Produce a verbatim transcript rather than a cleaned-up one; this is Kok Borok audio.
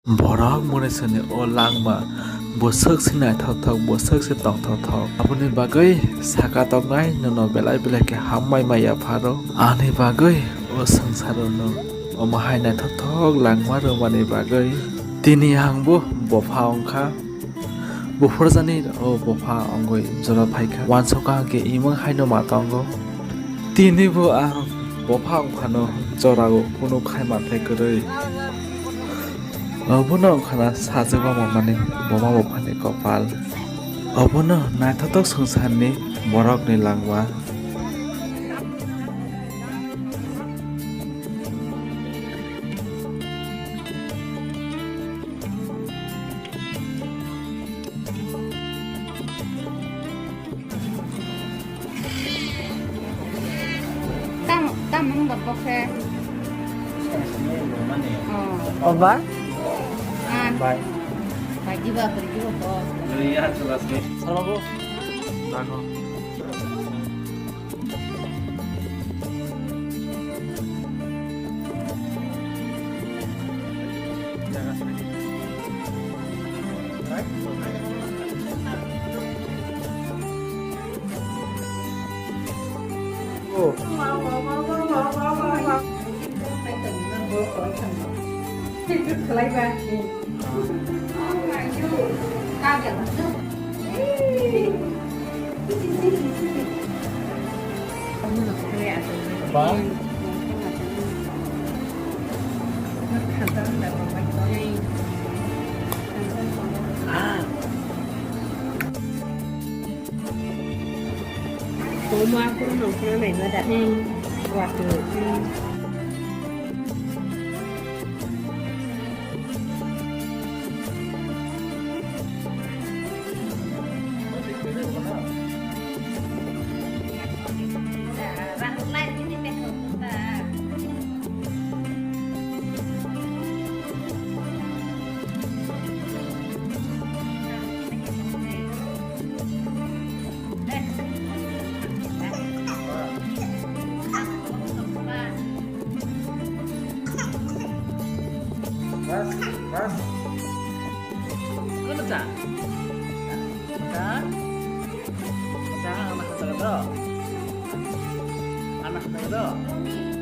Borok munisini o langma bwswk se naithokthok, bwswk se tongthokthok. Aboni bagwi saka tongnai nono belai belai khe hambai maya pharo. Ani bagwi o swngsarono omo hai naithokthok langma rwmani bagwi tini ang bo bopha wngkha. Buphurjani o bopha wngwi jora phaikha. Uansukha hwnkhe imwng haino ma tongo. Tini bo ang bopha wngphano jorao kunu khai manthai kwrwi. Obono wngkhana sajagwi mani buma buphani kopal. Obono naithothok swngcharni borokni langma. Tam, tam wng bot bok khe. Oh. Oba? Ah. Bai. Bai, jiba, beri jiba ko. Iya, jelas nih. Sarwa bo. Dano. Uma pun nongkrong nai ma da. Hmm. Waktu. Hmm. Mas, mas. Ano ta? Ta? Ta, anak kata kata. Anak kata kata.